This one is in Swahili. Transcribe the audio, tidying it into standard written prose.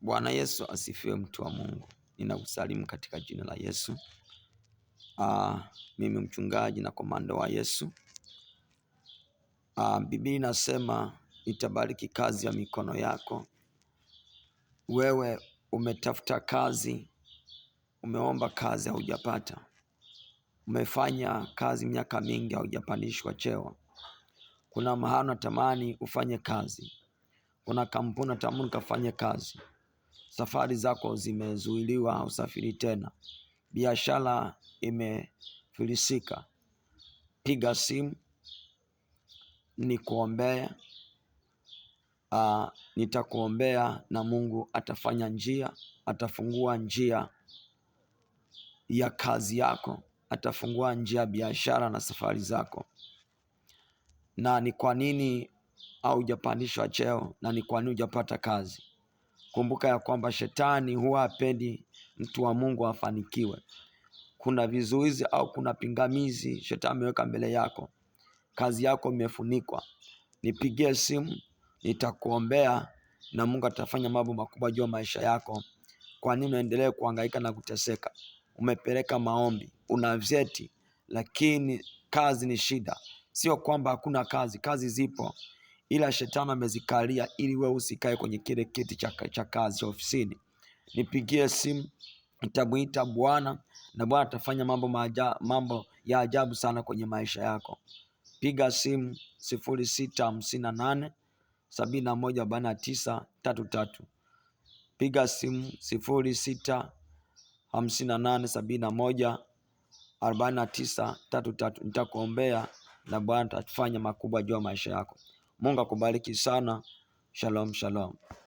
Bwana Yesu asifiwe, mtu wa Mungu. Ninakusalimu katika jina la Yesu. Mimi mchungaji na komando wa Yesu. Biblia inasema itabariki kazi ya mikono yako. Wewe umetafuta kazi, umeomba kazi haujapata, umefanya kazi miaka mingi haujapandishwa cheo. Kuna mahali unatamani ufanye kazi, kuna kampuni unatamani ukafanye kazi, safari zako zimezuiliwa, hausafiri tena, biashara imefilisika. Piga simu nikuombee. Nitakuombea na Mungu atafanya njia, atafungua njia ya kazi yako, atafungua njia ya biashara na safari zako. Na ni kwa nini haujapandishwa cheo na ni kwa nini hujapata kazi? Kumbuka ya kwamba shetani huwa hapendi mtu wa Mungu afanikiwe. Kuna vizuizi au kuna pingamizi shetani ameweka mbele yako, kazi yako imefunikwa. Nipigie simu, nitakuombea na Mungu atafanya mambo makubwa juu ya maisha yako. Kwa nini unaendelea kuhangaika na kuteseka? Umepeleka maombi, una vyeti, lakini kazi ni shida. Sio kwamba hakuna kazi, kazi zipo, ila shetani amezikalia ili wewe usikae kwenye kile kiti cha kazi cha ofisini. Nipigie simu, nitamuita Bwana na Bwana atafanya mambo ya ajabu sana kwenye maisha yako. Piga simu 0658 71 49 33. Piga simu 0658 71 49 33. Nitakuombea na Bwana atafanya makubwa juu ya maisha yako. Mungu akubariki sana. Shalom, shalom.